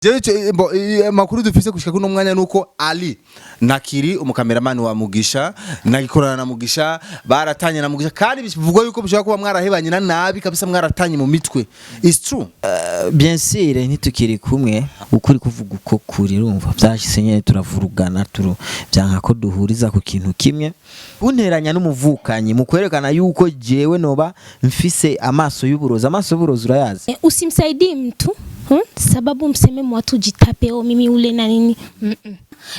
Jewe amakuru dufise gushika kuno mwanya nuko Ali Nakiri umukameramani wa Mugisha nagikorana na Mugisha, baratanye na Mugisha, kandi bivugwa yuko bishobora kuba mwarahebanye na nabi kabisa, mwaratanye mu mitwe. Is true? Bien sûr, ntitukiri kumwe. Ukuri kuvuga uko kuri, urumva byashyize nyine turavurugana, turu byanka ko duhuriza ku kintu kimwe, unteranya n'umuvukanyi mu kwerekana yuko jewe noba mfise amaso y'uburozi. Amaso y'uburozi urayazi? Usimsaidii mtu, Sababu mseme watu jitape, o mimi ule na nini.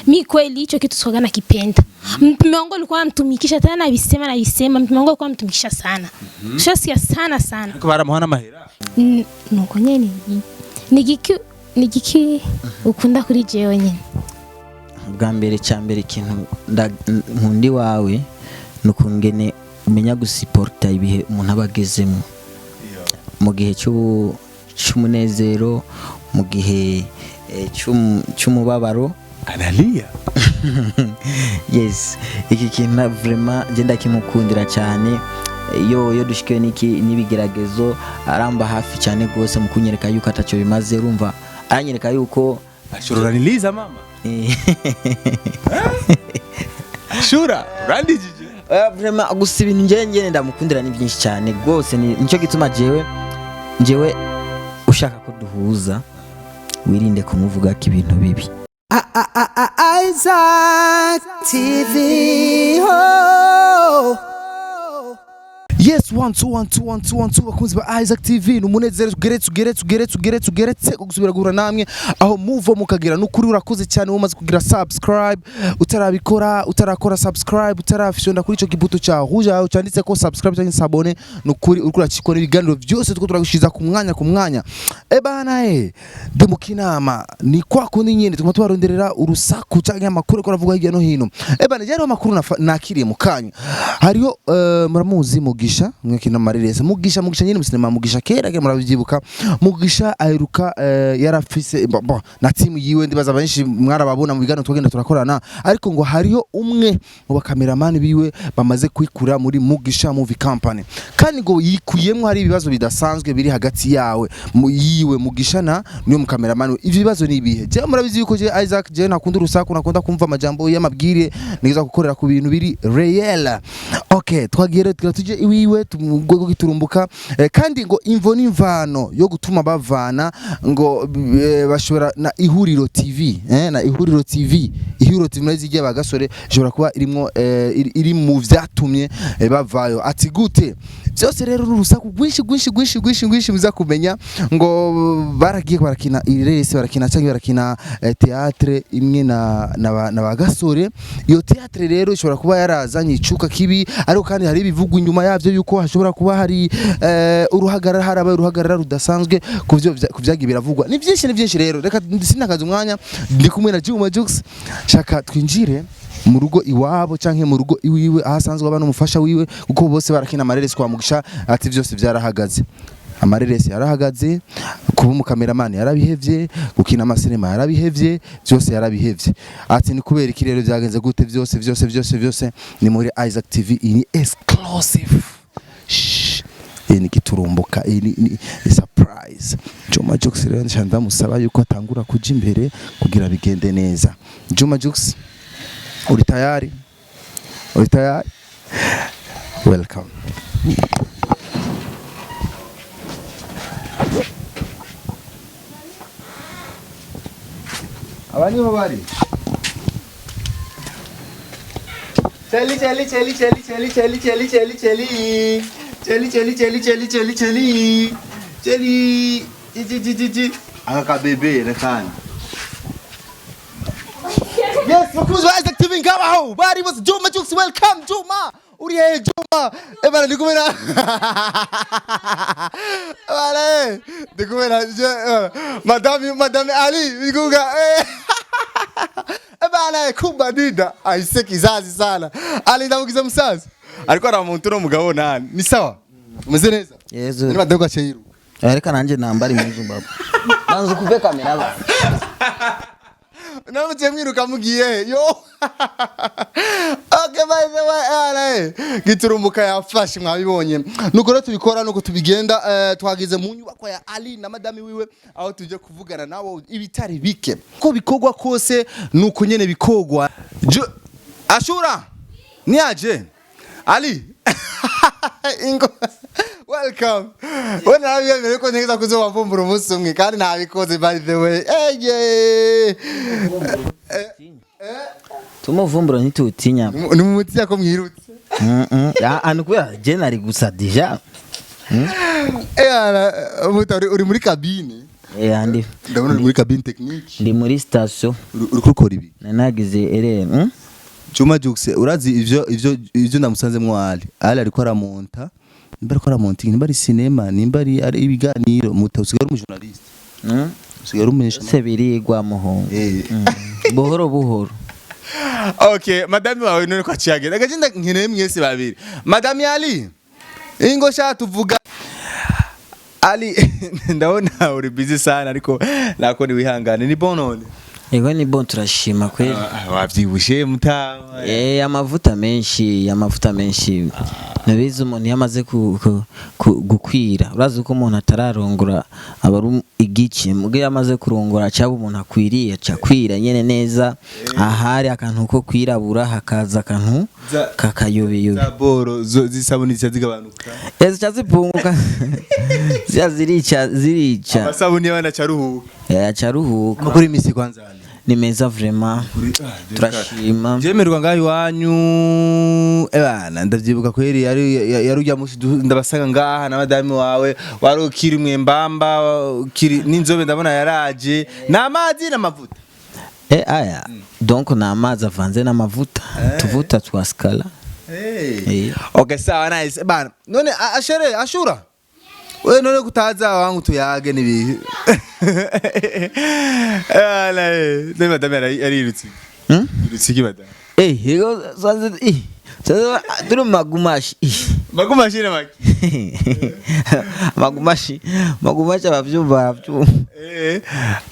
Mi kweli hicho kitu sikuwaga nakipenda. Mtume wangu alikuwa anamtumikisha tena, navisema navisema, mtume wangu alikuwa anamtumikisha sana. Shasikia sana sana. Ariko baramuha n'amahera. Nuko nyene ni giki ukunda kuri jewe nyene? Bwa mbere, cya mbere, ikintu nkundi wawe ni ukungene umenya gusiporta ibihe umuntu aba agezemo, mu gihe cy'umunezero, mu gihe cy'umubabaro. Analia. Yes, iki kintu na vraiment nje ndakimukundira cyane. Iyo dushikiwe n'iki n'ibigeragezo, aramba hafi cyane rwose mu kunyereka yuko atacyo bimaze. Urumva, aranyereka yuko Ashura, uraniliza mama. Ashura, urandijije. Vraiment, gusa ibintu njye ndamukundira ni byinshi cyane rwose. Nicyo gituma jewe ushaka ko duhuza, wirinde kumuvuga ko ibintu bibi. Isaac TV. Oh. Yes, one two one two one two one two, bakunzi ba Isaac TV, ni umunezero ugeretse ugeretse ugeretse ugeretse ugeretse gusubira guhura namwe aho muvo mukagira. Nukuri urakoze cyane umaze kugira subscribe. Utarabikora, utarakora subscribe, utarafyonda kuri ico kibuto cha rouge aho cyanditse ko subscribe cyangwa s'abonner, nukuri uriko uracikora ibiganiro byose tuko turagushiza ku mwanya ku mwanya. E bana, de mukinama ni kwa kundi nyene tuguma tubaronderera urusaku cyangwa amakuru ko aravuga hirya no hino. E bana, jero amakuru nakiriye mu kanya, hariho muramuzi Mugisha mwekina marirese, Mugisha, Mugisha nyene musinema, Mugisha kera kera murabyibuka. Mugisha aheruka yarafise bo, na team yiwe, ndibaza benshi mwarababona mu biganiro twagenda turakorana. Ariko ngo hariho umwe mu bakameramani biwe bamaze kwikura muri Mugisha Movie Company, kandi ngo yikuyemwo hari ibibazo bidasanzwe biri hagati yawe yiwe Mugisha na niyo mukameramani we. Ivyo bibazo ni ibihe? Je murabizi yuko je Isaac je nakunda urusaku, nakunda kumva amajambo y'amabwire, niza gukorera ku bintu biri réel. Okay, twagiye rero tugira tuje iwiwe mu rwego giturumbuka, kandi ngo imvo n'imvano yo gutuma bavana ngo bashobora na Ihuriro TV, na Ihuriro TV, Ihuriro TV nayo zigiye bagasore ishobora kuba irimwo, iri mu vyatumye bavayo. Ati gute? Byose rero n'urusaku rwinshi rwinshi rwinshi rwinshi rwinshi. Muza kumenya ngo baragiye barakina irese, barakina cyangwa barakina théâtre imwe na bagasore. Iyo théâtre rero ishobora kuba yarazanye icuka kibi, ariko kandi hari ibivugwa inyuma yavyo yuko hashobora kuba hari uruhagarara, harabaye uruhagarara rudasanzwe ku vyagiye biravugwa. Ni byinshi, ni byinshi. Rero reka sinakaza umwanya, ndi kumwe na Juma Jux, shaka twinjire mu rugo iwabo canke mu rugo iwiwe aho asanzwe aba n'umufasha wiwe, kuko bose barakina amareresi kwa Mugisha. Ati byose byarahagaze, amareresi yarahagaze, kuba umukameramani yarabihevye, gukina amasinema yarabihevye, byose yarabihevye. Ati ni kubera iki rero, byagenze gute? Byose byose byose byose ni muri Isaac TV. Iyi ni exclusive. Shh. Iyi ni giturumbuka, iyi ni surprise. Juma Jux rero nca ndamusaba yuko atangura kuja imbere kugira bigende neza. Juma Jux, uri tayari? Uri tayari? Welcome. Aba niho bari. Cheli cheli cheli cheli cheli cheli cheli cheli cheli cheli cheli cheli cheli cheli cheli cheli chi chi chi chi aka kabebe rekani. Yes, bakunzi ba Isaac TV, ngabaho bari bose. Juma Jux, welcome. Juma, uri he Juma? Eh bana, ndi kumwe na bana, ndi kumwe na madame Ali ndikuga, eh bana, kubadida aise kizazi sana. Ali, ndamugize musaza ariko aramuntu no mugabo nani. Ni sawa, umeze neza? Yezu. Ni badoga cheyiru. Reka nanjye nambara impuzu baba, banza ukuve kamera ba. Namuciye mwiruka mugiye he? Yo. Okay, by the way, ara giturumbuka yafashe, mwabibonye. Nuko rero tubikora, nuko tubigenda. Twageze mu nyubako ya Ali na madami wiwe, aho tuje kuvugana nabo ibitari bike. Ko bikorwa kose nuko nyene bikogwa. Ashura niaje Ali, ingo welcome. We narabiyemere ko ntegeza kuzobavumbura umunsi umwe, kandi ntabikoze, by the way. Eye. Tumuvumbura ntitutinya. Ni mu mutima ko mwirutse. Ah, ni kubera je nari gusa déjà. Muta uri muri cabine. Andi. Ndabona uri muri cabine technique. Ndi muri station. Uri gukora ibi. Nanagize erreur. Juma Jux, urazi ivyo ndamusanzemwo Ali. Ali ariko aramonta. Nimba ariko aramonta, nimba ari cinema, nimba ari ibiganiro, muta usigaye uri umujournaliste. Usigaye uri umumenyesha. Se birigwa, muhungu. Buhoro buhoro. Okay, madame wawe none ko aciyagenda. Agacinda nkeneye mwese babiri. Madame Ali. Ingo sha tuvuga. Ali, ndabona uri busy sana, ariko nako ni wihangane, ni bon none. Ego, ni bon, turashima kweli. Ah, wavyibushe mutama. Amavuta menshi, amavuta menshi. Nabizi, umuntu iyo amaze gukwira, urazi ko umuntu atararongora aba ari igice, mugo iyo amaze kurongora cyaba umuntu akwiriye, aca akwira nyene neza. Ahari akantu ko kwirabura hakaza akantu kakayobeyobe. Za boro z'isabuni zica zigabanuka. Zica zipunguka, zica zirica zirica. Amasabuni y'abana acaruhuka. Aca aruhuka. Amakuru y'imisi kwanza, Ali? Ni meza vraiment, turashima. Jemerwa ngaho iwanyu, ebana ndavyibuka kweri, yari urya musi ndabasanga ngaha na madame wawe, wari ukiri mwembamba, ukiri n'inzobe, ndabona yaraje n'amazi n'amavuta. Aya donc ni amazi avanze n'amavuta, tuvuta twa skala. Okay, sawa, nice bana. None ashere Ashura, we none kutaza wangu tuyage nibihe? Ala, none madame yarirutse. Yirutse iki, madame? Yego, sanze sanze turi mu magumashi. Magumashi na maki. Magumashi, magumashi, abavyumva baravyumva.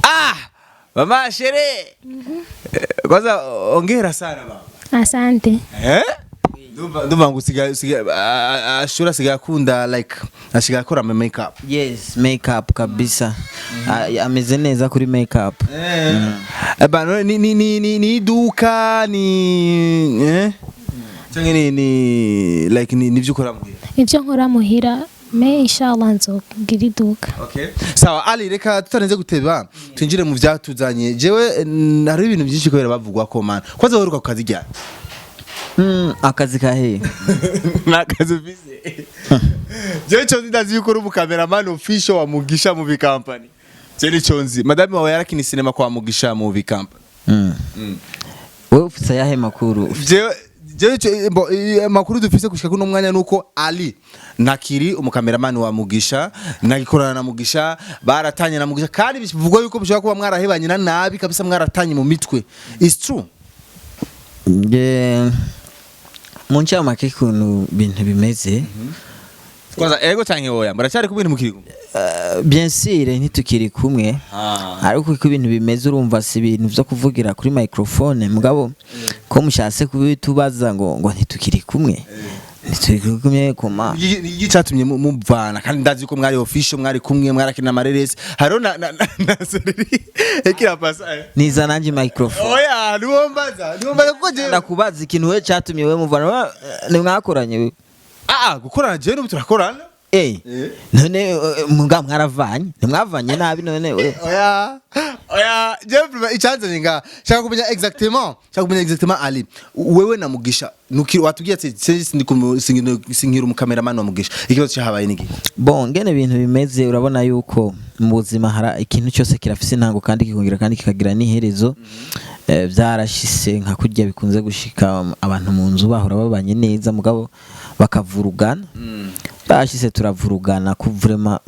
Ah, mama shere. Kwanza ongera sana, mama. Asante. Eh? Ndumva ngo usigaye Ashura asigaye akunda, like asigaye akora ama makeup. Yes, makeup kabisa. Ah, ameze neza kuri makeup. Eh, ba ni iduka ni canke ni like ni nivyo ukora muhira? Ibyo nkora muhira, mais inshallah nzogira iduka. Okay. Sawa Ali, reka tutarenze guteba twinjire mu vyatuzanye. Jewe hari ibintu byinshi kubera bavugwa ko man. Kwanza waheruka ku kazi ryari? Akazi kahe? Nakazi ufise. Jewe cyo ndazi yuko uri umucameraman official wa Mugisha Movie Company. Je nico nzi. Madame wawe yarakina cinema kwa Mugisha Movie Company. Wewe ufise ayahe makuru? Jewe amakuru dufise gushika kuno mwanya nuko Ali nakiri umucameraman wa Mugisha, nagikorana na Mugisha, baratanye na Mugisha, kandi bivugwa yuko bishobora kuba mwarahebanye na nabi kabisa, mwaratanye mu mitwe. It's true? Nge mu ncamake ukuntu ibintu bimeze. Kwanza ego canke oya, muracyari kumwe, ntimukiri kumwe? Bien sûr ntitukiri kumwe, ariko uko ibintu bimeze, urumva si ibintu vyo kuvugira kuri microphone, mugabo ko mushatse kubitubaza ngo ntitukiri kumwe, ntitukiri kumwe koma. Iki cyatumye muvana, kandi ndazi ko mwari official, mwari kumwe, mwarakina amareresi, hariho na sereri ekira pasa. Niza nanje microphone. Oya, niwo mbaza kuko jewe Ndakubaza ikintu we catumye we muvana. Ni mwakoranye we? Ah, gukorana, jewe n'ubu turakorana. None muga mwaravanye, ntimwavanye nabi none we? Oya oya, jewe icyanzanye nga shaka kumenya exactement, Ali, wewe na Mugisha nukiri, watubwiye ati sinkiri umucameraman wa Mugisha, ikibazo cyahabaye ni iki? Bon, ngene ibintu bimeze, urabona yuko mu buzima hari ikintu cyose kirafise intango kandi kikongera kandi kikagira n'iherezo. Byarashise nka kurya bikunze gushika, abantu mu nzu bahora babanye neza mugabo bakavurugana. Byarashise turavurugana ku vraiment,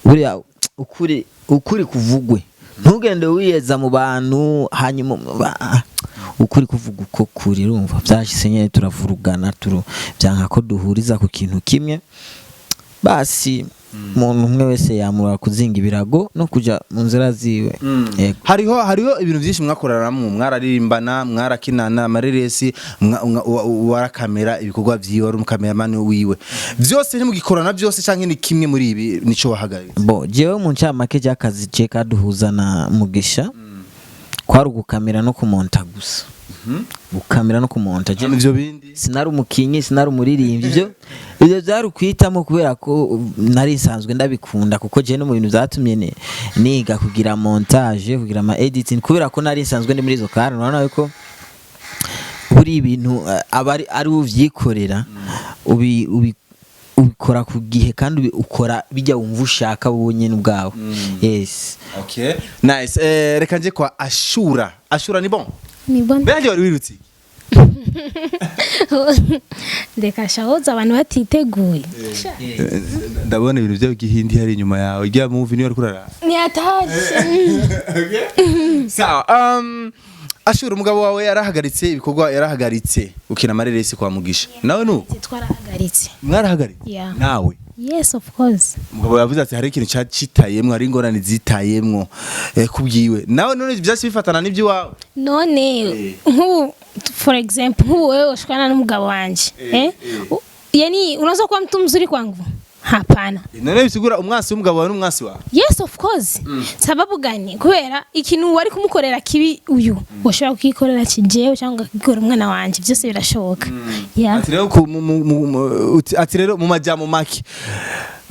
buriya ukuri kuvugwe, ntugende wiyeza mu bantu, hanyuma ukuri kuvuga uko kuri. Urumva byarashise nyene turavurugana, turu byanka ko duhuriza ku kintu kimwe, basi. Umuntu umwe wese yamura kuzinga ibirago no kuja mu nzira ziwe. Yego. Hariho ibintu byinshi mwakoraramwo, mwararirimbana, mwarakinana amareresi, warakamera ibikorwa vyiwe, wari umukameramani wiwe. Byose ntimugikorana byose, canke ni kimwe muri ibi nico wahagaritse? Bo jewe mu ncamake, ry'akazi je kaduhuza na Mugisha kwari ugukamera no kumonta gusa, gukamera no kumonta. Je Ivyo bindi? Sinari umukinyi, sinari umuririmbyi. Ivyo byari ukwitamo kubera ko nari nsanzwe ndabikunda, kuko je no mu bintu vyatumye niga kugira montage, kugira ama editing, kubera ko nari nsanzwe ndi muri izo kare. Urabona ko buri ibintu aba ari uvyikorera, ubikora ku gihe kandi ukora bijya wumva ushaka wowe nyene ubwawe, yes. Okay, nice. Reka nje kwa Ashura. Ashura, ni bon? Ni bon. Mbere wari wirutse iki? Ndeka shahoza abantu batiteguye. Ndabona ibintu byo gihindi hari inyuma yawe, ijya movie niyo ariko urara. Ni hatari. Sawa, Ashura, umugabo wawe yarahagaritse ibikorwa, yarahagaritse ukina amareresi kwa Mugisha, nawe nuko? Twarahagaritse. Mwarahagaritse? Yeah. Nawe? Yes, of course. Umugabo yavuze ati hari ikintu cacitayemwo, hari ingorane zitayemwo kubwiwe. Nawe none vyasi bifatana n'iby'iwawe? None nk'ubu, for example, nk'ubu wewe ushikana n'umugabo wanje, eh, yani unaweza kuwa mtu mzuri kwangu? Hapana. None bisigura umwasi w'umugabo wawe n'umwasi wawe? Yes, of course. Sababu gani? Kubera ikintu wari kumukorera kibi uyu, washobora kukikorera kijewe cyangwa ukagikorera umwana wanje, byose birashoboka, yeah. Ati rero ati rero mu majambo make,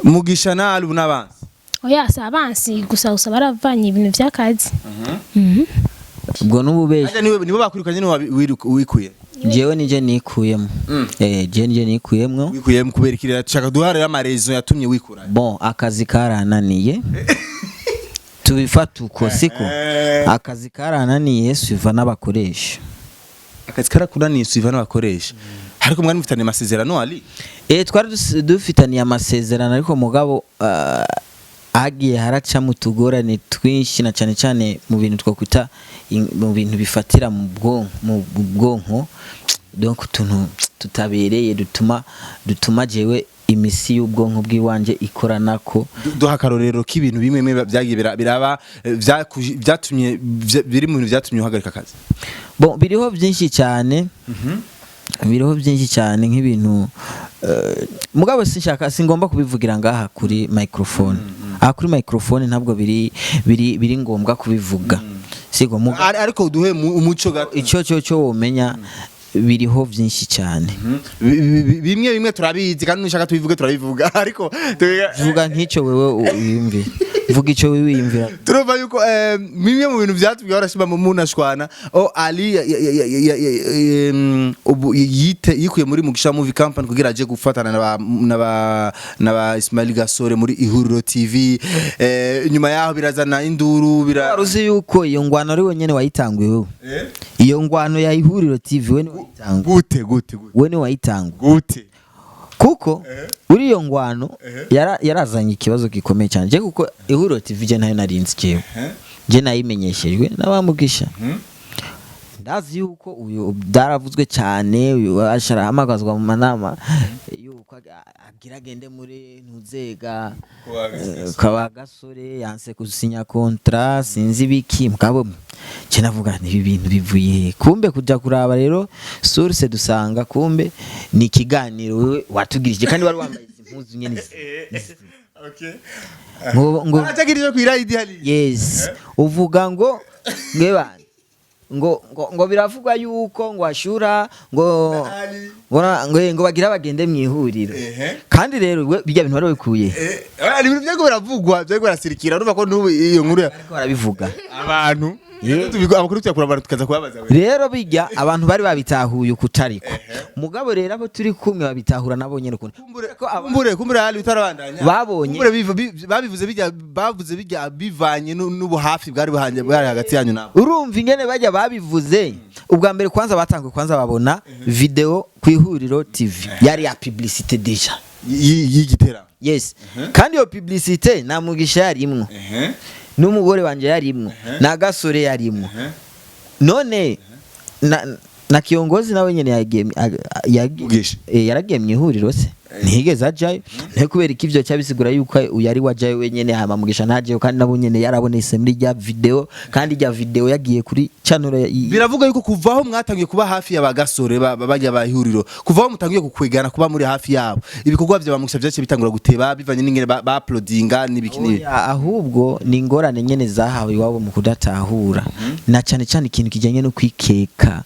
Mugisha na Ali n'abansi? Oya, si abansi, gusa baravanye ibintu by'akazi. Ubwo n'ububeshi. Harya nibo bakwirukanye, niwe wikuye? Jewe nije nikuyemo, jewe nije nikuyemwo. Wikuyemo kubera iki rero? Shaka duharire ama raisons yatumye wikura. Bon, akazi karananiye, tubifata uko siko. Akazi karananiye suiva n'abakoresha. Akazi karakunaniye suiva n'abakoresha, ariko mwari mufitanye amasezerano, Ali? Twari dufitaniye amasezerano, ariko mugabo hagiye haracamo utugorane twinshi, na cyane cyane mu bintu twakwita mu bintu bifatira mu bwonko, donc utuntu tutabereye dutuma jewe imisi y'ubwonko bw'iwanje ikoranako. Duha akarorero k'ibintu bimwe bimwe byagiye biraba byatumye biri mu bintu byatumye uhagarika akazi. Bon, biriho byinshi cyane, biriho byinshi cyane, nk'ibintu mugabo sinshaka, singomba kubivugira ngaha kuri microphone. Aha kuri microphone ntabwo biri ngombwa kubivuga, siko? Ariko duhe umuco gato. Icyo cyo womenya, biriho byinshi cyane. Bimwe bimwe turabizi, kandi nushaka tubivuge turabivuga, ariko Vuga nk'icyo wewe wiyumvira, vuga icyo wewe wiyumvira. Turumva yuko bimwe mu bintu byatumye barashima mu munashwana o Ali ubu yikuye muri Mugisha Movie Company kugira aje gufatana na ba Ismail Gasore muri Ihuriro TV. Nyuma yaho birazana induru bira Wari uzi yuko iyo ngwano ari wenyine wayitanguye wewe? Iyo ngwano ya Ihuriro TV we ni wayitanguye. Gute, gute, gute? We ni wayitanguye. Gute? Kuko uri iyo ngwano yarazanye ikibazo gikomeye cyane. Je kuko Ihuriro TV je ntayo narinzi, jewe je nayimenyeshejwe n'abamugisha. Ndazi yuko uyu byaravuzwe cyane, uyu asharahamagazwa mu manama yuko agira agende muri ntuzega kwa Gasore, yanse gusinya contrat, sinzi biki. Mugabo je navuga nti ibi bintu bivuye he? Kumbe kuja kuraba rero source, dusanga kumbe ni ikiganiro wewe watugirije, kandi wari wambaye izi mpuzu nyene izi. Ngo Arachagirije ku irayidi hali. Yes, uvuga ngo ngebana ngo biravugwa yuko ngo Ashura ngo bagira bagende mu ihuriro. Kandi rero we bijya bintu wari wikuye. Ari ibintu byako biravugwa, byako birasirikira, urumva ko n'ubu iyo nkuru Ariko barabivuga. Abantu amakuru tuyakura abantu, tukaza kubabaza we. Rero bijya abantu bari babitahuye ukutariko, mugabo rero abo turi kumwe babitahura nabo nyene ukuntu. Ko Kumbure hali utarabandanya. Babonye. Kumbure babivuze bijya, bavuze bijya bivanye n'ubuhafi bwari buhanje bwari hagati yanyu nabo. Urumva ingene bajya babivuze ubwa mbere, kwanza batanguye kwanza babona video ku Ihuriro TV yari ya publicité déjà Y'igiteramo. Yes, kandi iyo publicité nta Mugisha yarimwo, n'umugore wanje yarimwo, na Gasore yarimwo. None na Na kiongozi nawe nyene yagiye Mugisha. Yaragiye mu ihuriro se, ntiyigeze ajayo. Nte kubera iki? Ivyo cyabisigura yuko yari wajayo wenyene, hama Mugisha ntajeyo, kandi nabo nyene yarabonetse muri rya video, kandi rya video yagiye kuri channel Biravuga yuko kuvaho mwatangiye kuba hafi ya bagasore bajya bahuriro, kuvaho mutangiye kukwegana kuba muri hafi yabo, ibikorwa vya bamugisha vyaciye bitangura guteba bivanye n'ingene ba uploadinga n'ibiki n'ibi. Oya, ahubwo ni ingorane nyene zahawe iwabo mu kudatahura, na cyane cyane ikintu kijyanye no kwikeka.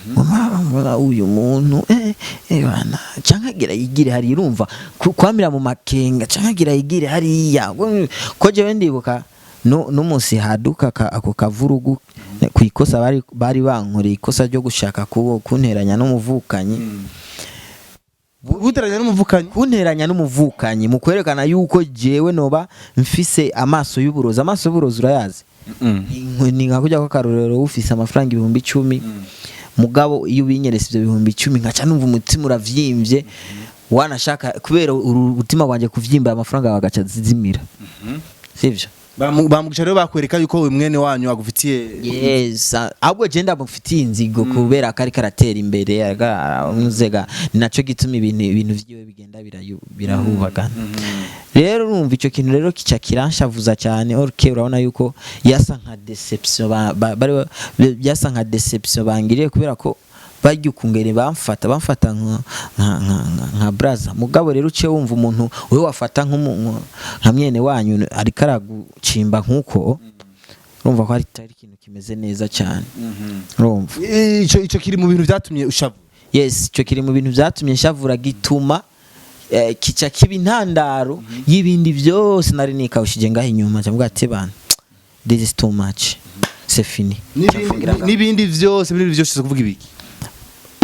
Mama, uyu muntu bana canke agira yigire hari, urumva kwamira mu makenga, canke agira yigire hariya. Ko jewe ndibuka n'umunsi haduka ako kavurugu ku ikosa bari bankoreye, ikosa ryo gushaka kunteranya n'umuvukanyi. Guteranya n'umuvukanyi? Kunteranya n'umuvukanyi mu kwerekana yuko jewe noba mfise amaso y'uburozi. Amaso y'uburozi urayazi? Ni nka kujya kw'akarorero, ufise amafaranga 10,000, mugabo iyo ubinyerese ivyo 10,000, nkaca numva umutima uravyimbye, wanashaka kubera umutima wanje kuvyimba, amafaranga bagaca zizimira, sivyo? Bamugisha rero bakwereka yuko uyu mwene wanyu agufitiye? Yes, ahubwo je ndamufitiye inzigo kubera ko ariko aratera imbere, nzega ni naco gituma ibintu vyiwe bigenda birahubagana. Rero urumva ico kintu rero kica kiranshavuza cyane. OK, urabona yuko yasa nka déception byasa nka déception bangiriye, kubera ko barya ukungene bamfata nka braza. Mugabo rero uciye wumva umuntu wewe wafata nka mwene wanyu ariko aragucimba nkuko, urumva ko ari ikintu kimeze neza cyane, urumva. Ico kiri mu bintu vyatumye ushavu? Yes, icyo kiri mu bintu byatumye nshavura, gituma kica kiba intandaro y'ibindi byose nari nikawushije ngaho inyuma, cyangwa ati: "Bana, this is too much, c'est fini." N'ibindi vyose, biri vyose kuvuga ibiki?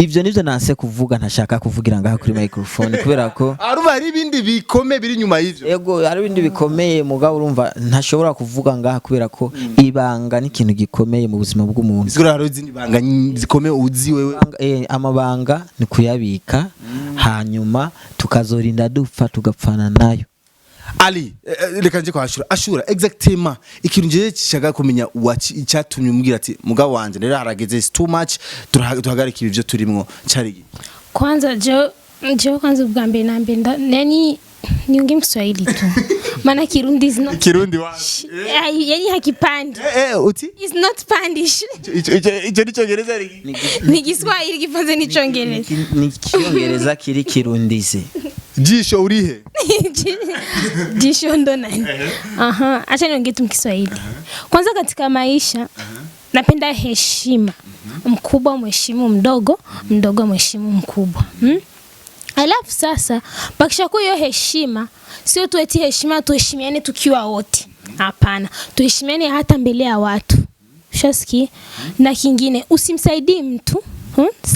Ivyo nivyo nanse kuvuga, ntashaka kuvugira ngaha kuri microphone kubera ko Arumva hari ibindi bikomeye biri inyuma y'ivyo. Ego, hari ibindi bikomeye, mugabo urumva ntashobora kuvuga ngaha kubera ko ibanga ni ikintu gikomeye mu buzima bw'umuntu. Bisigura hari izindi banga zikomeye uzi wewe? Amabanga ni kuyabika, hanyuma tukazorinda dupfa tugapfana nayo. Ali, reka nje kwa Ashura. Ashura, exactement ikintu nje gishaka kumenya icyatumye umbwira ati: "Mugabo wanje rero harageze, it's too much, tuhagarike ibi byo turimwo", cari iki? Kwanza jo kwanza ubwa mbere na mbere nani, niongee Kiswahili tu maana Kirundi is not Kirundi wa yani hakipandi. Uti? Is not pandish. Ico ni Cyongereza riki? Ni Kiswahili kivanze n'Icongereza. Ni Icyongereza kiri kirundize. Jisho urihe? Jisho ndo nani? Aha, acha niongee tu Kiswahili. Kwanza katika maisha napenda heshima. Mkubwa mheshimu mdogo, mdogo mheshimu mkubwa. Alafu sasa pakishakuwa hiyo heshima, sio tu eti heshima tuheshimiane tukiwa wote. Hapana, tuheshimiane hata mbele ya watu. Ushasikia? Na kingine usimsaidii mtu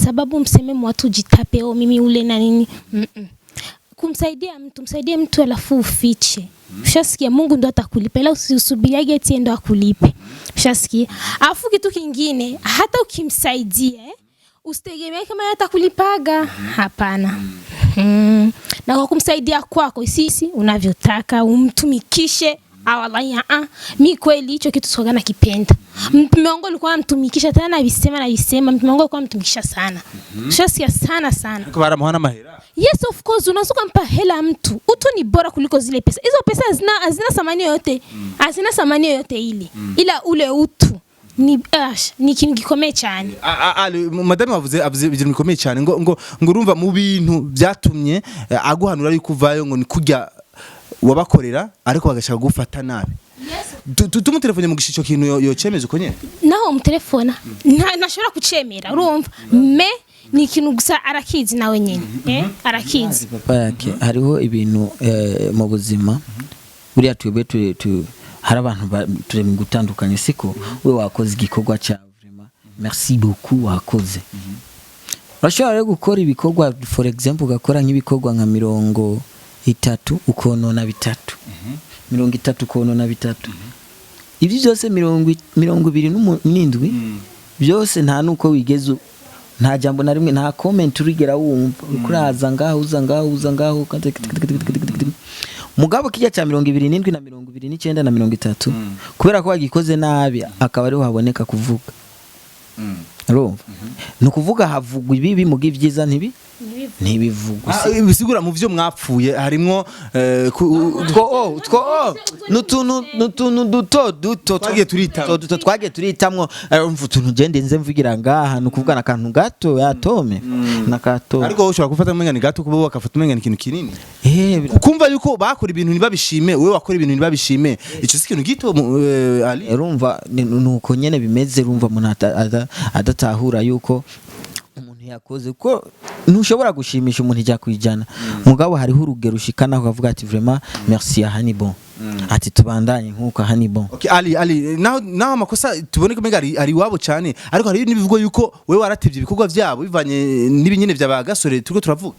Sababu mseme watu jitape, oh, mimi ule na nini. Kumsaidia mtu, msaidie mtu alafu ufiche. Ushasikia? Mungu ndo atakulipa, ila usisubiriage eti ndo akulipe. Ushasikia? Alafu kitu kingine, hata ukimsaidia usitegemee kama yeye atakulipaga. Hapana. Na kwa kumsaidia kwako sisi unavyotaka umtumikishe, wallahi mi kweli hicho kitu sikuwaga nakipenda. Mtume wangu alikuwa anamtumikisha tena, na visema mtume wangu alikuwa anamtumikisha sana. Ushasikia? Sana sana. Ariko baramuha n'amahera? Yes, of course, unaweza kumpa hela mtu. Utu ni bora kuliko zile pesa. Hizo pesa hazina thamani yoyote. Hazina thamani yoyote ile. Ila ule utu ni ikintu gikomeye cyane. Madame avuze ibintu bikomeye cyane, ngo urumva mu bintu byatumye aguhanura yuko uvayo, ngo ni kurya wabakorera ariko bagashaka gufata nabi. Tumutelefone mu gishico kintu yocemeza uko nyene? Naho umutelefona ntashobora kucemera, urumva, mais ni ikintu gusa arakizi nawe nyene, arakizi. Papa yake, hariho ibintu mu buzima buriya twebwe hari abantu turi mu gutandukanye, siko? We wakoze igikorwa cya vraiment, merci beaucoup, wakoze. Urashobora rero gukora ibikorwa, for example ugakora nk'ibikorwa nka 30 ukonona bitatu, 30 ukonona bitatu, ibyo byose 27 byose nta nuko wigeze nta jambo na rimwe, nta comment urigera wumva. Uriko uraza ngaho, uza ngaho, uza ngaho, mugabo kijya cya 27 na 29 na 30, kubera ko wagikoze nabi, akaba ariho haboneka kuvuga. Urumva, ni ukuvuga havugwa ibibi, muga ibyiza ntibivugwa. Ah, bisigura mu vyo mwapfuye harimwo Utwo nutuntu duto duto Twagiye turitamwo. duto duto twagiye turitamwo. Umva utuntu gende nze mvugira ngaha, ni ukuvuga akantu gato yatome nakatome. Ariko wowe ushobora gufata umenga ni gato, kuba bakafata umenga ni ikintu kinini. Kumva yuko bakora ibintu ntibabishime, wewe wakora ibintu ntibabishime, ico si ikintu gito Ali. Urumva nuko nyene bimeze. Urumva umuntu adatahura yuko umuntu yakoze ko ntushobora gushimisha umuntu 100%, mugabo hariho urugero ushikana ukavuga ati: "Vraiment merci, aha ni bon," ati: "Tubandanye nkuko, aha ni bon." Okay, Ali, naho amakosa tubone ko umenga ari iwabo cyane, ariko hari n'ibivugwa yuko wewe waratevye ibikorwa vyabo bivanye n'ibinyene vya bagasore turiko turavuga.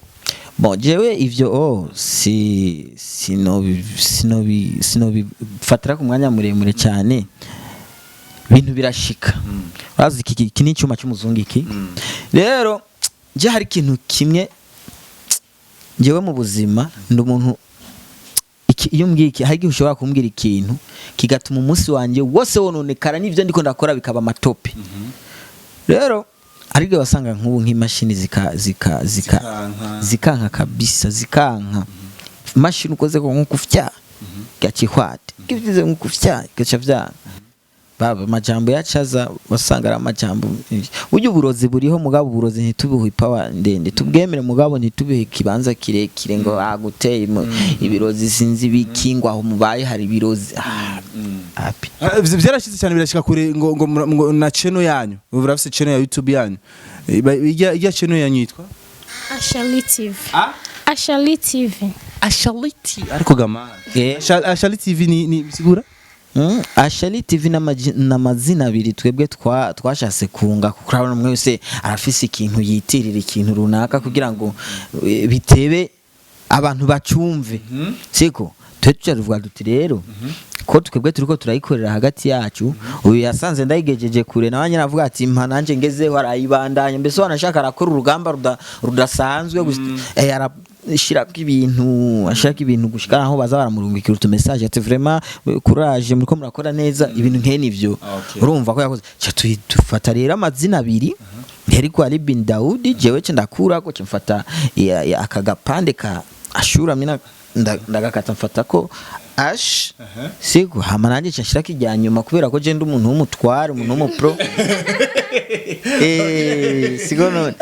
Bon, jewe ivyo si sino sino bifatira ku mwanya muremure cyane. Ibintu birashika, urazi iki ni icyuma cy'umuzungu iki. Rero je hari ikintu kimwe, njyewe mu buzima ndi umuntu iyo umbwiye iki, hari igihe ushobora kumbwira ikintu kigatuma umunsi wanjye wose wononekara n'ibyo ndiko ndakora bikaba amatope. Rero hari igihe wasanga nk'ubu nk'imashini zika Zikanka. Zikanka kabisa, zikanka. Imashini ukoze ko nko kufya gacihwate kivuze nko kufya gaca vya baba amajambo yacaza, wasanga ari amajambo. Burya uburozi buriho, mugabo uburozi ntitubuhe ipawa ndende, tubwemere mugabo ntitubuhe ikibanza kirekire ngo aguteye ibirozi sinzi ibiki, ngo aho mubaye hari ibirozi. Api. Ah, vyarashitse cyane, birashika kure ngo na channel yanyu, urafise channel ya YouTube yanyu. Ijya channel yanyu yitwa Ashali TV. Ah? Ashali TV. Ashaliti, ariko gamana. Ashali TV ni bisigura Ashali TV n'amazina abiri twebwe twashatse kunga, kuko urabona umwe wese arafise ikintu yitirira, ikintu runaka, kugira ngo bitebe abantu bacumve. Siko twe tuca tuvuga duti: "Rero ko twebwe turiko turayikorera hagati yacu, uyu yasanze ndayigejeje kure, nawe nyine avuga ati: 'Mpa nanje ngezeho,' arayibandanya." Mbese wanashaka arakora urugamba rudasanzwe arashirako ibintu, ashaka ibintu gushika aho baza baramurungikira utu message ati: "Vraiment courage, muriko murakora neza," ibintu nkene ivyo. Urumva ko yakoze ca dufata rero amazina abiri ariko Ali bin Daudi, jewe ce ndakurako, ce mfata aka gapande ka Ashura mina ndagakata, mfata ko Ash siko, hama nanjye nca nshirako irya nyuma kubera ko je ndi umuntu w'umutware, umuntu w'umupro, siko none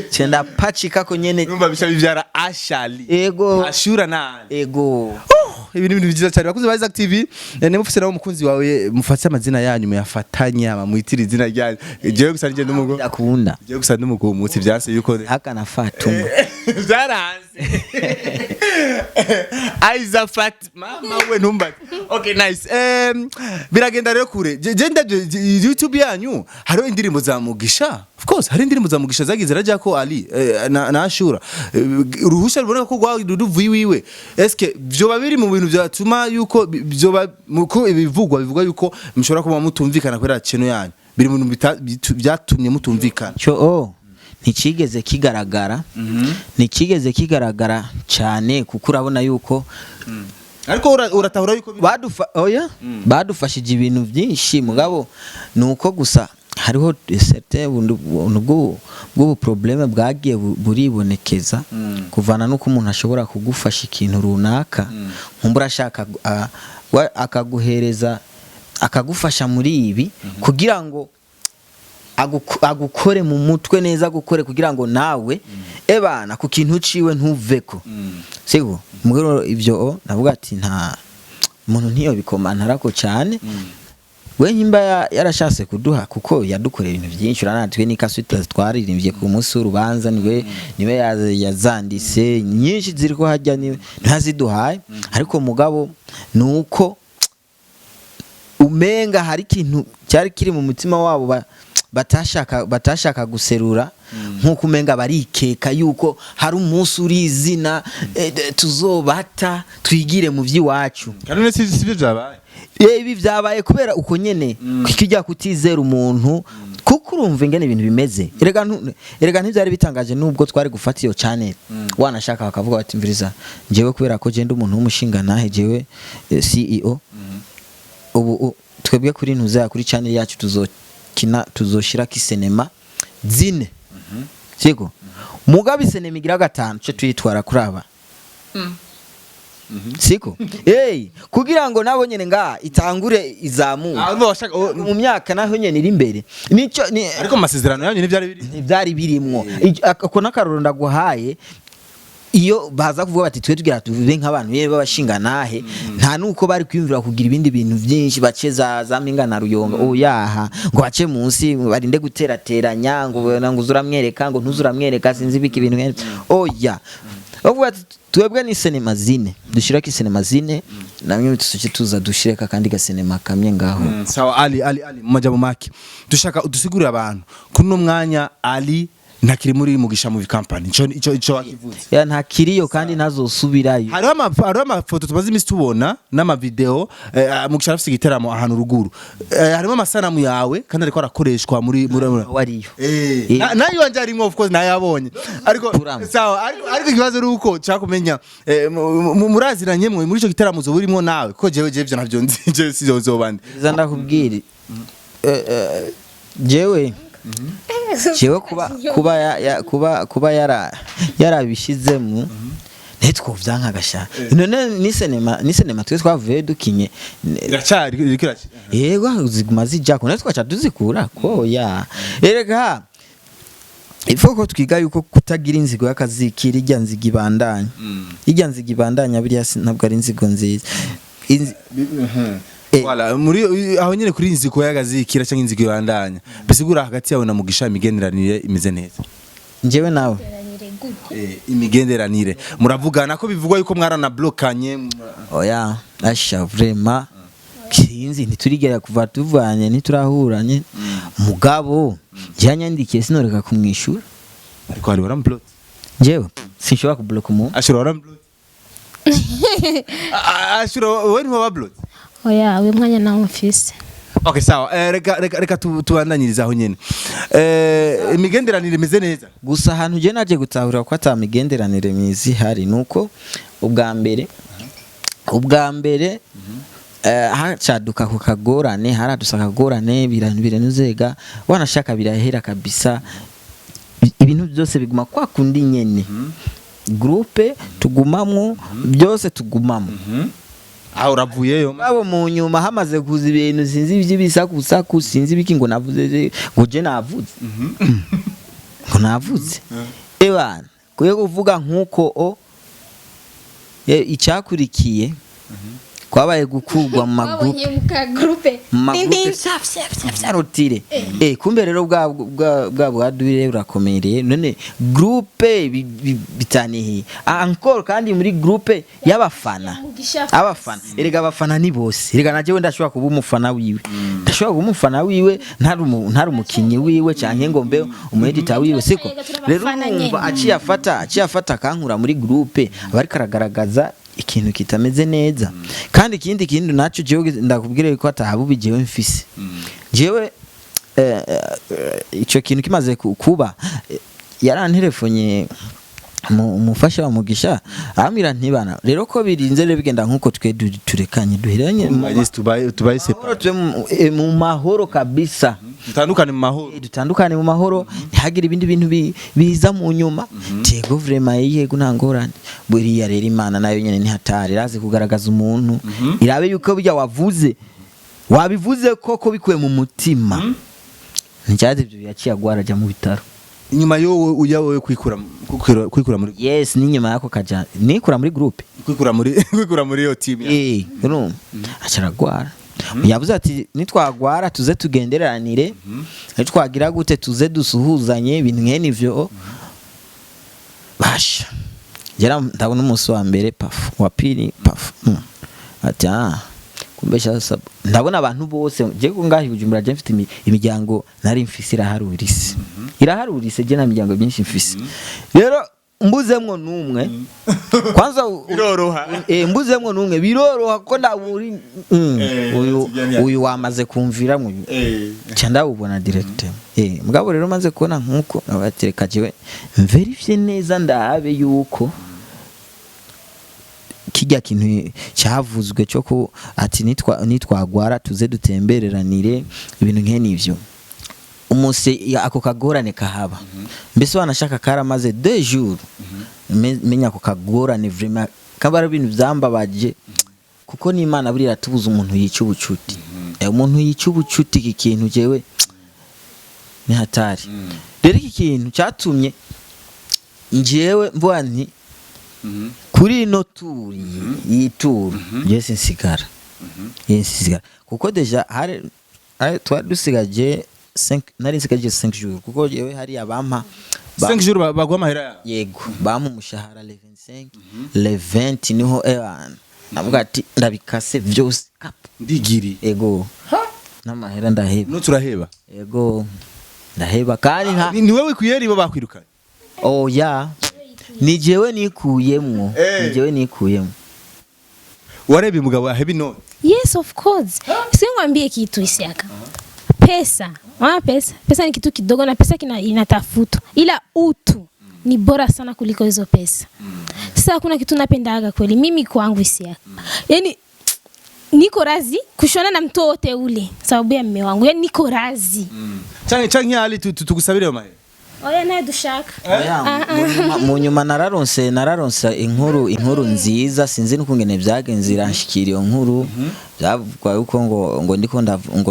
ce ndapacika ko nyene. Urumva bisha bivyara Ashali. Ego. Ashura na Ali. Ego. Ibi ni ibintu byiza cyane, bakunzi ba Isaac TV. Niba ufise nawe umukunzi wawe, mufate amazina yanyu muyafatanye, amamwitira izina ryanyu. Jewe gusa nije ndumugo Ndakunda. Jewe gusa ndumugo umutsi vyanse yuko Hakana Fatuma. Byaranze Aiza Fat mama we ntumbaze. Okay, nice. Biragenda rero kure. Je ndavyo YouTube yanyu, hariho indirimbo za Mugisha. Of course hari indirimbo za Mugisha zagize rajya ko Ali na Ashura. Uruhusha ruboneka ko rwa ruvuye iwiwe. Eske vyoba biri mu bintu byatuma yuko vyoba muko ibivugwa bivugwa yuko mushobora kuba mutumvikana kubera channel yanyu, biri mu bintu byatumye mutumvikana? Cyo ntikigeze kigaragara, ntikigeze kigaragara cyane, kuko urabona yuko Ariko uratahura yuko oya, badufashije ibintu byinshi, mugabo ni uko gusa hariho certain buntu bw'ubu problème bwagiye buribonekeza kuvana n'uko umuntu ashobora kugufasha ikintu runaka, nkumbura ashaka akaguhereza, akagufasha muri ibi kugira ngo agukore mu mutwe neza, agukore kugira ngo nawe ebana ku kintu ciwe ntuveko. Siko mugero ivyo navuga ati nta muntu ntiyo bikomantarako cyane. We nyimba yarashatse kuduha, kuko yadukoreye ibintu byinshi, uranatwe n'ikaswita twaririmbye ku munsi w'urubanza, niwe yazanditse nyinshi ziriko hajya, niwe ntaziduhaye. Ariko mugabo nuko umenga hari ikintu cyari kiri mu mutima wabo batashaka guserura, nk'uko umenga barikeka yuko hari umunsi uri izina tuzobata twigire mu by'iwacu. Kandi none si sivyo byabaye? Ibi byabaye kubera uko nyene kijya kutizera umuntu, kuko urumva ingene ibintu bimeze. Erega ntibyari bitangaje nubwo twari gufata iyo channel, wanashaka bakavuga bati: "Mviriza, njyewe kubera ko je ndi umuntu w'umushinga nahe, jewe CEO, ubu twebwe kuri ntuza kuri channel yacu tuzokina, tuzoshirako isenema." zine, siko? Mugabe isenema igira gatanu cyo tuyitwara kuri aba, siko? Hey, kugira ngo nabo nyene nga itangure izamuke Ah, urumva washaka mu myaka naho nyene iri imbere, nico ni Ariko mu masezerano yanyu ntivyari biri? Ntibyari birimwo. Ako n'akarorero ndaguhaye. Iyo baza kuvuga bati twe tugira tuve nk'abantu yewe b'abashinganahe, nta nuko bari kwiyumvira kugira ibindi bintu byinshi, bace za mpinga na ruyonga, oyaha, ngo bace munsi barinde guterateranya, ngo uzuramwereka, ngo ntuzuramwereka, sinzi ibiki, ibintu nk'ibyo. Oya, bavuga ati twebwe ni sinema zine, dushirako isinema zine, namwe tusoce tuza dushireka akandi gasinema kamwe ngaho. Sawa, Ali, Ali, Ali, mu majambo make dushaka udusigurire abantu kuri uno mwanya Ali ntakiri muri Mugisha Movie Company, ico wakivuze. Ya, ntakiriyo kandi ntazosubirayo. Hariho amafoto tumaze iminsi tubona n'amavideo, Mugisha arafise igiteramo ahantu ruguru, harimo amasanamu yawe kandi ariko arakoreshwa muri Wariyo. Nayo wanje arimwo, of course nayabonye, ariko Turama. sawa, ariko ikibazo ari uko nshaka kumenya, muraziranye mwe muri ico giteramo uzoba urimwo nawe? Kuko jewe ivyo navyo nzi, jewe sizozobande. Za ndakubwira, jewe kuba kuba yarabishizemo ntitwovyanka gasha. None ni sinema twe twavuye dukinye Iracari iriko Yego, ziguma zijako, natwe twaca tuzikura ko ya. Erega ifo ko twiga yuko kutagira inzigo y'akazikira, irya nzigo ibandanya, irya nzigo ibandanya biriya ntabwo ari inzigo nziza. Voilà, muri aho nyene kuri inziko y'agazikira cyangwa inziko ibandanya, bisigura hagati yawe na Mugisha imigenderanire imeze neza? Njyewe nawe? Imigenderanire muravugana, ko bivugwa yuko mwaranablokanye? Oya, asha, vraiment sinzi, ntiturigera kuva tuvanye ntiturahuranye. Mugabo yanyandikiye sinoreka kumwishura. Ariko hari waramblot? Njyewe sinshobora kubloka umuntu. Ashura, waramblot? Ashura, wowe ntiwaba blot? Oya, uyu mwanya nawo mfise. Okay, sawa. Reka tubandanyirize aho nyene. Imigenderanire imeze neza. Gusa ahantu je naje gutahura ko ata migenderanire myiza ihari nuko ubwa mbere hacaduka ku kagorane, haradusa akagorane, biranuzega, wanashaka birahera kabisa. Ibintu byose biguma kwa kundi nyene, groupe tugumamwo, byose tugumamwo. Aho uravuyeyo. Abo mu nyuma hamaze kuza ibintu sinzi iby'ibisakusaku, sinzi ibiki, ngo navuze, ngo je navuze, ngo navuze ebana kuye kuvuga nkuko o icyakurikiye kwabaye gukurwa mu magroupe. Twabonye mu kagroupe. Mu magroupe vya vya vya vya rotire. Kumbe rero bwa bwadubire burakomereye. None groupe bitaniye encore kandi muri groupe y'abafana. Mugisha. Abafana, erega abafana ni bose. Erega najewe ndashobora kuba umufana wiwe, ndashobora kuba umufana wiwe ntari umukinyi wiwe canke ngo mbe umwedita wiwe, siko? Rero Turabafana urumva nyene. aciye afata akankura muri groupe, aba ariko aragaragaza ikintu kitameze neza. Kandi ikindi kintu naco jewe ndakubwira yuko atahabubi jewe mfise, jewe ico kintu kimaze kuba, yaranterefonye umufasha wa Mugisha, arambwira ntibana rero ko birinze rero bigenda nkuko twe turekanye duheranye mu Yes, tubaye mahoro, separate. tube mu mahoro kabisa. Dutandukane mu mahoro. Dutandukane mu mahoro, ntihagire ibindi bintu biza mu nyuma. Tego vraiment, yego, nta ngorane. Buriya rero Imana nayo nyene ntihatari irazi kugaragaza umuntu, irabe yuko burya wavuze wabivuze koko bikuye mu mutima. Nticyazi ibyo, yaciye agwara ajya mu bitaro. Inyuma yo uya wowe kwikura muri Yes, n'inyuma yako kaja nikura muri groupe. Kwikura muri iyo team ya. Urumva aca aragwara. Yavuze ati nitwagwara tuze tugenderanire, nitwagira gute tuze dusuhuzanye, ibintu nkene ivyo. Basha ngera ndabona umunsi wa mbere pafu, wa pili pafu. Ati ah, kumbe sasa ndabona abantu bose. Je ko ngahi Bujumbura je mfite imiryango nari mfise iraharurise, iraharurise. Je nta miryango myinshi mfise, rero mbuzemwo numwe kwanza Biroroha. Mbuzemwo numwe biroroha ko ndaburi uyu uyu wamaze kumvira mu ca ndawubona direct. Mugabo rero maze kubona nkuko abatereka jewe mverifye neza ndabe yuko kijya kintu cyavuzwe cyo ko ati nitwagwara tuze dutembereranire, ibintu nkene ivyo. Umuntu Umunsi ako kagorane kahaba, mbese wanashaka karamaze 2 jours. Menya ako kagorane vraiment kaba ari ibintu byambabaje, kuko n'Imana buriya iratubuza umuntu yica ubucuti. Umuntu yica ubucuti, iki kintu jewe ni hatari. Rero iki kintu cyatumye njyewe mvuga nti kuri ino turi iyi turu njyewe sinsigara, njyewe sinsigara, kuko déjà hari twari dusigaje nari nsigaje 5 jours, kuko jewe hari abampa 5 jours baguha amahera yawe. Yego, bampa umushahara le 25, le 20 niho ebana navuga ati ndabikase vyose kap. Ndigiri. Ego, n'amahera ndaheba. No turaheba. Ego, ndaheba kandi nka Ni wewe kwiyeri bo bakwirukanye? Oya, ni jewe nikuyemwo. Ni jewe nikuyemwo. Warebye umugabo aheba inoti? Yes, of course. Si ngwambie kitu, Isiaka. Pesa, ah, pesa. Pesa ni kitu kidogo na pesa inatafutwa. Ila utu ni bora sana kuliko hizo pesa. Sasa kuna kitu napendaga kweli mimi kwangu, Isiaka. Yaani niko razi kushona na mtu wote ule sababu ya mume wangu. Yaani niko razi. Canke ali tugusabire ayo mahera. Oya, naye dushaka. Oya, mu nyuma nararonse inkuru nziza, sinzi n'ukungene byagenze iranshikira. Iyo nkuru byavugwa yuko ngo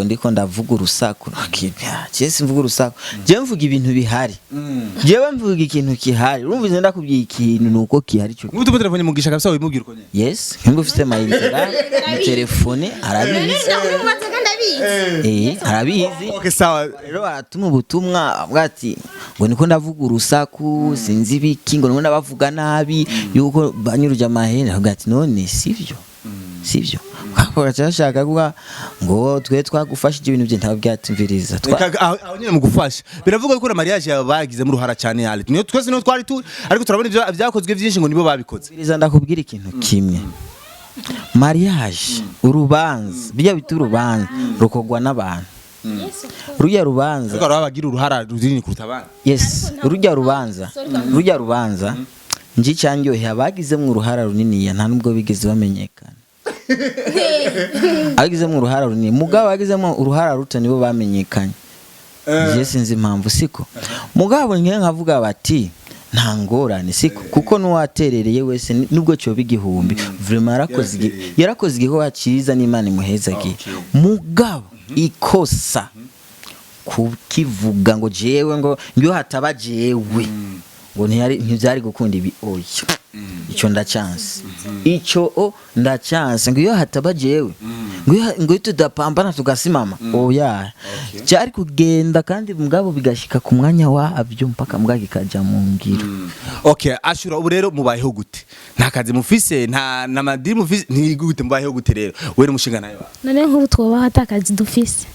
ndiko ndavuga urusaku. Je simvuga urusaku, je mvuga ibintu bihari, jewe mvuga ikintu kihari. Urumva nze ndakubwiye ikintu nuko kihari cyo. Nk'ubu tuba telefone Mugisha kabisa, wimubwira uko nyene. Yes, nk'ubwo ufite amayinite mu telefone arabizi. Arabizi. Okay, sawa. Rero baratuma ubutumwa avuga ati ngo niko ndavuga urusaku, sinzi ibiki, ngo niko ndabavuga nabi yuko banyuruje amahera. Avuga ati none sivyo, sivyo, bashaka kuvuga ngo twe twagufashije ibintu bye, ntabwo byatumviriza. Reka, aho nyene mu gufasha biravuga ko na mariage yawe bagizemo uruhara cyane, ali niyo twese niyo twari turi, ariko turabona ibyo byakozwe byinshi ngo nibo babikoze. Mviriza, ndakubwira ikintu kimwe. Mariage, urubanza, bijya bita urubanza rukorwa n'abantu, rujya rubanza. Ariko hari abagira uruhara runini kuruta abandi. Yes, rujya rubanza nji cyanyohe abagizemo uruhara runini nta nubwo bigeze bamenyekana. Abagizemo uruhara runini, mugabo abagizemo uruhara ruto nibo bamenyekanye. Je sinzi impamvu, siko mugabo nke nkavuga bati nta ngorane, siko, kuko n'uwaterereye wese nubwo cyoba 1000, vraiment yarakoze igikorwa cyiza n'Imana imuhezagiye. Mugabo ikosa kukivuga ngo jewe ngo ngiyo hataba jewe ngo ntiyari ntibyari gukunda ibi, oya, icyo ndacyanse, icyo o ndacyanse, ngo iyo hataba jewe, ngo iyo tudapambana tugasimama, oya, cyari kugenda kandi mugabo bigashika ku mwanya wabyo mpaka mbwa kikaja mu ngiro. Okay, Ashura, ubu rero mubayeho gute? Nta kazi mufise, nta na madiri mufise, ni gute mubayeho gute rero wewe n'umushinga nawe wawe? None nk'ubu twobaho atakazi dufise?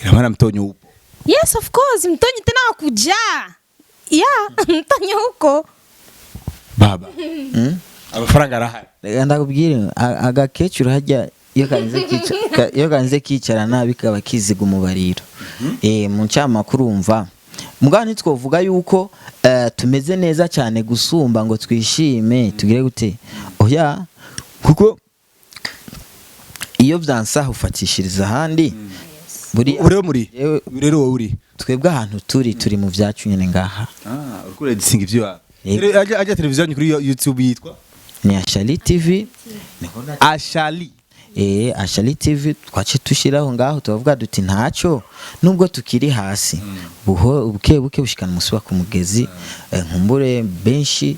Ina maana mtonyo upo? Yes, of course, mtonyi tena wa kujaa. Yeah, mtonyi huko. Baba, amafaranga arahari? Reka ndakubwire, agakecuru hajya iyo karinze kicara nabi kaba kiziga umubariro. Mu ncyamakuru urumva mugabo ntitwovuga yuko tumeze neza cyane gusumba ngo twishime tugire gute, oya, kuko iyo byansaha ufatishiriza ahandi buri. Ubu rero muri Yewe. Ubu rero wowe uri Twebwe ahantu turi mu byacu nyine ngaha. Ah, uriko uredisinga ivyo wawe. Yego. Rero ajya televiziyo yanyu kuri YouTube yitwa? Ni Ashali TV niho Ashali. Ashali TV twace tushiraho ngaho, tubavuga duti ntacyo nubwo tukiri hasi, buho buke buke bushikana umusi wa ku mugezi. Nkumbure benshi,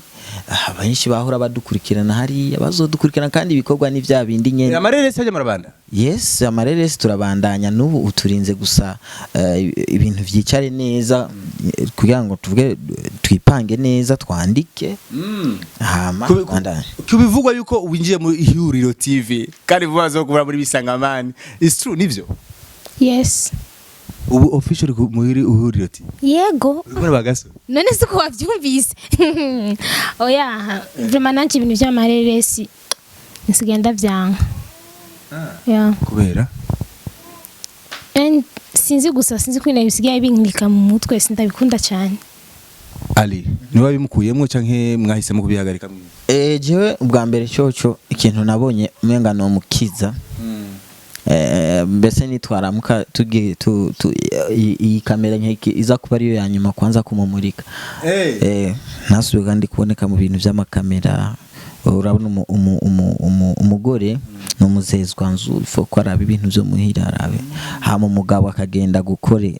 benshi bahora badukurikirana hariya bazodukurikirana, kandi ibikorwa ni bya bindi nyene. Amarere se ajya marabanda? Yes, amareresi turabandanya n'ubu, uturinze gusa ibintu vyicare neza, kugira ngo tuvuge, twipange neza, twandike hama tubandanye. Kubivugwa yuko winjiye mu Ihuriro TV kandi vuba zo kubura muri Bisangamani, it's true, nivyo? Yes. Ubu official muri Ihuriro TV? Yego. Uri kumwe bagaso? None se ko wabyumvise? Oya, vraiment nanje ibintu by'amareresi nsigaye ndavyanka. Yeah. Kubera? And sinzi gusa, sinzi ko ibintu bisigaye binklika mu mutwe, sindabikunda cyane. Ali niba bimukuyemwo canke mwahisemo kubihagarika mwe? Jewe ubwa mbere cyoco ikintu nabonye umenga no mukiza. Mbese nitwaramuka tugiye iyi kamera nkeki iza kuba ariyo ya nyuma kwanza kumumurika. Ntasubire kandi kuboneka mu bintu by'amakamera. Urabona umugore ni umuzezwa nzu, ifo ko araba ibintu byo muhira, arabe, hama umugabo akagenda gukora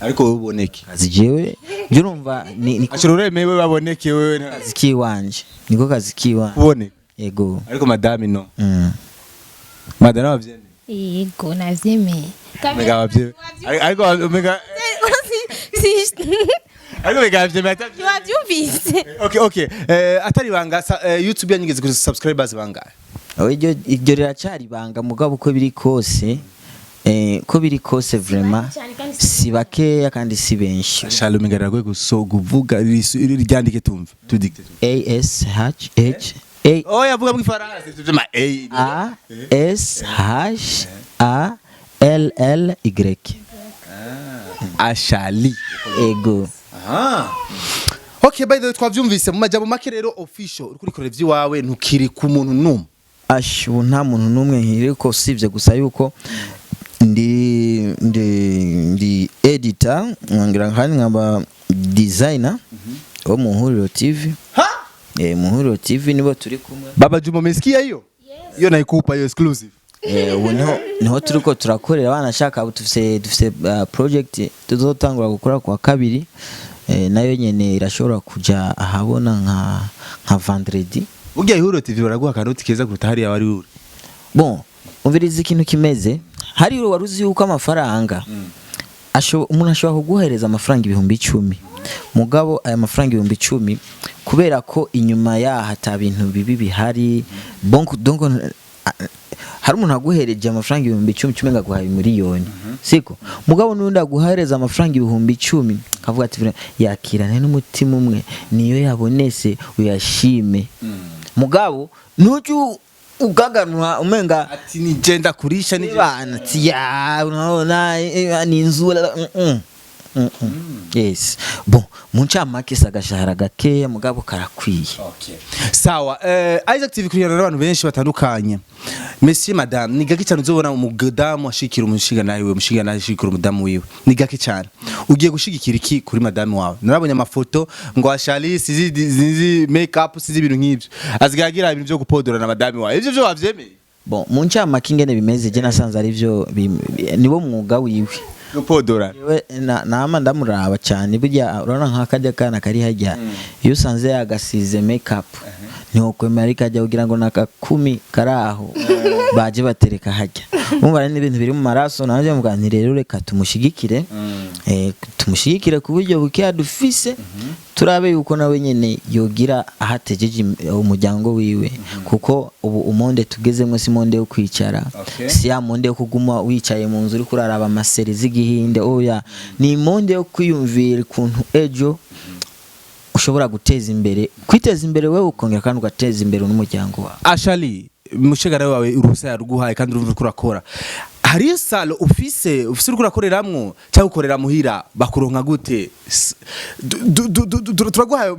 Ariko wowe uboneke. Akazi jewe njye urumva ni Ashira uremewe baboneke wewe kazi kiwanje, niko kazi kiwanje. Uboneke. Yego. Ariko madame no. Madame abavyemeye? Yego, navyemeye. Mega abavyemeye, ariko mega ariko mega abavyemeye atavyemeye. Wavyumvise? Okay, atari banga YouTube yanyigeze kuri subscribers bangahe? Oh, iryo riracari ibanga, mugabo uko biri kose, ko biri kose vraiment cyane kandi si si bakeya kandi si benshi. Shalom, ngaragoye guso kuvuga ryandike tumve tudicte. A S H H A. Oh, yavuga mu Gifaransa tuvye ma A. A S H A L L Y. Ashali. Ego. Ah. Okay, by the way, twavyumvise mu majambo make rero, official uri kurikorera ivy'iwawe, ntukiri ku muntu numwe. Ash, ubu nta muntu n'umwe nkiriko, usibye gusa yuko ndi editor, nkongera kandi nkaba designer wo mu Huriro TV. Ha? Mu Huriro TV nibo turi kumwe. Baba Juma, umesikia hiyo? Hiyo naikupa hiyo exclusive. Ubu niho turiko turakorera abana shaka. Ubu dufise project tuzotangura gukora kuwa kabiri, nayo nyene irashobora kuja ahabona nka vendredi. Burya Ihuriro TV baraguha akanoti keza kuruta hariya wari uri. Bon, umviriza ikintu kimeze hari wari uzi yuko amafaranga umuntu ashobora kuguhereza amafaranga 10,000, mugabo aya mafaranga 10,000, kubera ko inyuma yaho ata bintu bibi bihari, donc hari umuntu aguhereje amafaranga 10,000 cumi ngaguhaye miliyoni, siko? Mugabo n'undi aguhereza amafaranga 10,000 akavuga ati: "Yakirane n'umutima umwe, niyo yabonese uyashime." Mugabo nuju ugaganwa umenga Ati ni je kurisha ni je. Bana ati ya unaona ni inzu Yes, bon, mu ncamake si agashahara gakeya, mugabo karakwiye. Okay. Sawa, Isaac TV kurihana n'abantu benshi batandukanye. Monsieur, madame, ni gake cyane uzobona umudamu ashikira umushinga nawe, umushinga nawe ashikira umudamu wiwe. Ni gake cyane. Ugiye gushigikira iki kuri madame wawe? Narabonye amafoto ngo ashali sizi sizi make up, sizi ibintu nk'ibyo. Azigagira ibintu byo gupodora na madame wawe. Ivyo byo wavyemeye? Bon, mu ncamake ingene bimeze, je nasanze ari byo niwo mwuga wiwe. Gupodora. Yewe nama ndamuraba cyane. Burya urabona nk'akajya kana kari hajya, iyo usanze yagasize make up ntiwokwemera, ariko ajya kugira ngo nakakumi kari aho baje batereka hajya, umva rero n'ibintu biri mu maraso. Nanjye mvuga nti rero reka tumushigikire, tumushigikire ku buryo bukeya dufise, turabe yuko nawe nyene yogira aho atejeje umuryango wiwe, kuko ubu u monde tugezemwo si monde yo kwicara. Si ya monde yo kuguma wicaye mu nzu uriko uraraba ama séries z'igihinde, oya, ni monde yo kwiyumvira ukuntu ejo ushobora guteza imbere, kwiteza imbere wewe, ukongera kandi ugateza imbere n'umuryango wawe. Ashali, mushigara wawe uruhusa yaruguhaye kandi urumva uriko urakora. Hari salon ufise uriko urakoreramwo cyangwa ukorera muhira? Bakuronka gute? Turaguhaye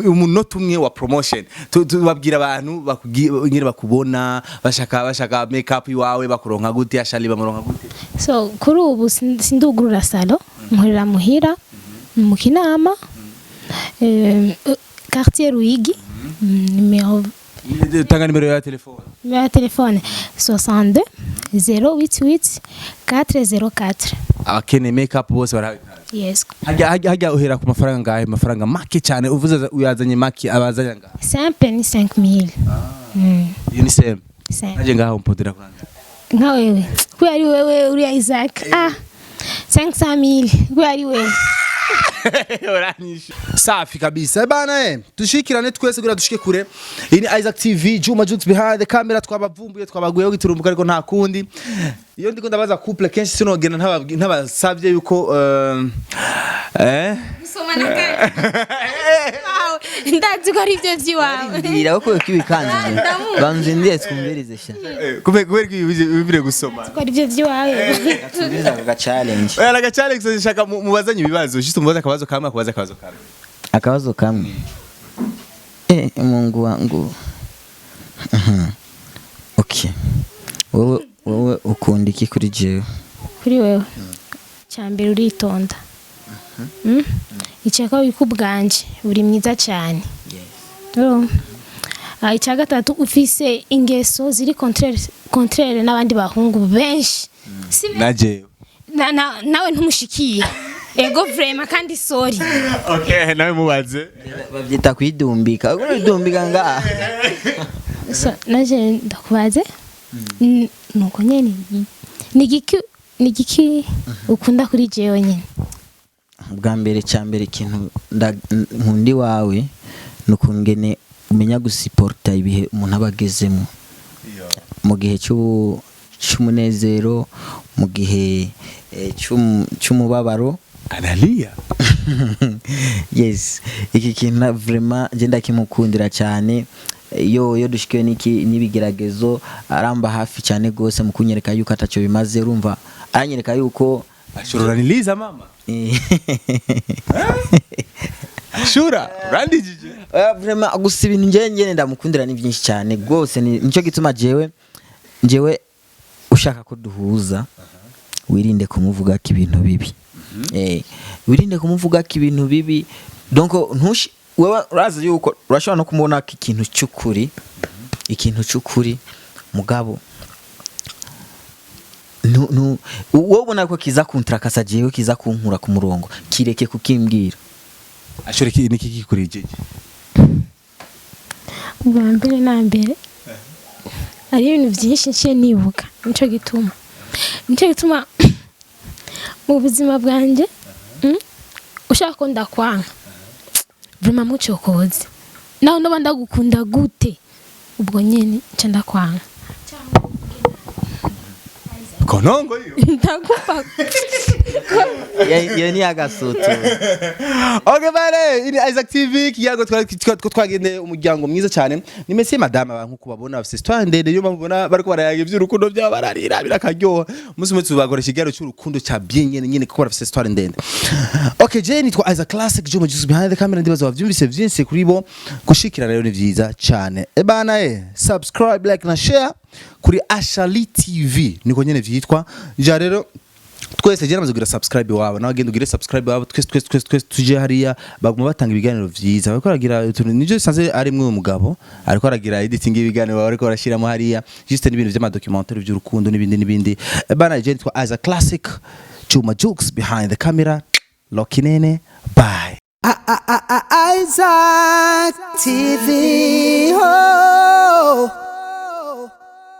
umunota umwe wa promotion. Tubabwira abantu nyine bakubona, bashaka make up iwawe, bakuronka gute? Ashali bamuronka gute? So kuri ubu sindugurura salon, nkorera muhira mu Kinama, quartier Ruyigi, numéro Tanga nimero ya telefone. Numéro ya telefone 62 088 404. Abakeneye make up bose barahawe. Yes. Hajya uhera ku mafaranga ngahe? Amafaranga make cyane uvuze uyazanye make, abazanye ngahe? Simple ni 5000. Iyo ni same? Simple. Naje ngaho mpodera kuranga. Nka wewe kubera ari wewe uriya Isaac, 500000 kubera ari wewe. Uranyishe. Safi kabisa. Bana, tushikirane twese kugira dushike kure. Iyi ni Isaac TV, Juma Jux behind the camera, twabavumbuye, twabaguyeho giturumbuka, ariko nta kundi. Iyo ndiko ndabaza couple kenshi sinogenda ntabasavye yuko Gusoma na kare ndazi ko ari ibyo by'iwawe. Ndira ko ibikanzu banze ndiye twumvirize sha. Kubera ko ibire gusoma. Ko ari ibyo by'iwawe. Twumvirize aka challenge. Oya, naga challenge shaka mubazanye ibibazo. Juste mubaze akabazo kamwe, akubaze akabazo kamwe. Akabazo kamwe. Mungu wangu. Okay. Wowe ukunda iki kuri jewe? Kuri wewe, cya mbere uritonda. Icya kabiri, ku bwanje uri mwiza cyane. Urumva? Ah, icya gatatu, ufise ingeso ziri contraire n'abandi bahungu benshi. Si Na jewe. Nawe ntumushikiye. Ego, vraiment, kandi sorry. Okay, nawe mubaze. Babyita kwidumbika, kwidumbika ngaha. So, naje ndakubaze. Nuko nyene ni igiki ukunda kuri jewe nyene? Bwa mbere, cya mbere, ikintu nkunda iwawe ni ukungene umenya gusiporta ibihe umuntu aba agezemo, mu gihe cy'umunezero, mu gihe cy'umubabaro. Analia. Yes, iki kintu vraiment je ndakimukundira cyane. Iyo dushikiwe n'iki n'ibigeragezo, aramba hafi cyane gose mu kunyereka yuko ataco bimaze. Urumva, aranyereka yuko Ashura, uraniliza mama. Ashura, urandijije. Oya, vraiment, gusa ibintu njyewe njyewe ndamukundira ni byinshi cyane rwose. Nicyo gituma jewe njyewe ushaka ko duhuza, wirinde kumuvuga ko ibintu bibi, wirinde kumuvuga ko ibintu bibi. Donc ntushi wewe urazi yuko urashobora no kumubona ko ikintu cy'ukuri, ikintu cy'ukuri, mugabo wowe ubona ko kiza kuntrakasa jewe, kiza kunkura ku murongo, kireke kukimbwira. Ashura, iki niki kikurijije? Bwa mbere na mbere, hari ibintu byinshi nciye nibuka. Nico gituma mu buzima bwanjye, ushaka ko ndakwanga, vraiment mucokoze, nawe noba ndagukunda gute, ubwo nyene nca ndakwanga. Konongo hiyo. Ndagupa. Iyo ni agasutu. Okay, bale, ini Isaac TV kiyago twagendeye umuryango mwiza cyane. Ni monsieur, madame, abantu nkuko babona bafite histoire ndende. Yo mubona bariko barayaga ivy'urukundo byabo, bararira birakaryoha. Umunsi umwe tubakoresha ikiganiro cy'urukundo cya bien nyene nyene, kuko barafite histoire ndende. Okay, je nitwa Isaac Classic Juma just behind the camera. Ndibaza wavyumvise vyinshi kuri bo. Gushikira rero ni vyiza cyane. E bana, subscribe, like na share kuri Ashali TV, niko nyene vyitwa. Ja rero twese, je namaze kugira subscribe wabo, nawe genda ugire subscribe wabo. Twese, twese, twese, twese tuje hariya, baguma batanga ibiganiro vyiza. Bariko baragira utuntu nivyo bisanzwe, ari mwe umugabo ariko aragira editing y'ibiganiro, bariko barashiramo hariya juste n'ibintu vy'ama documentaire by'urukundo n'ibindi n'ibindi. Bana, je nitwa Isaac Classic Chuma Jokes behind the camera. Lokinene, bye. Isaac TV. Oh.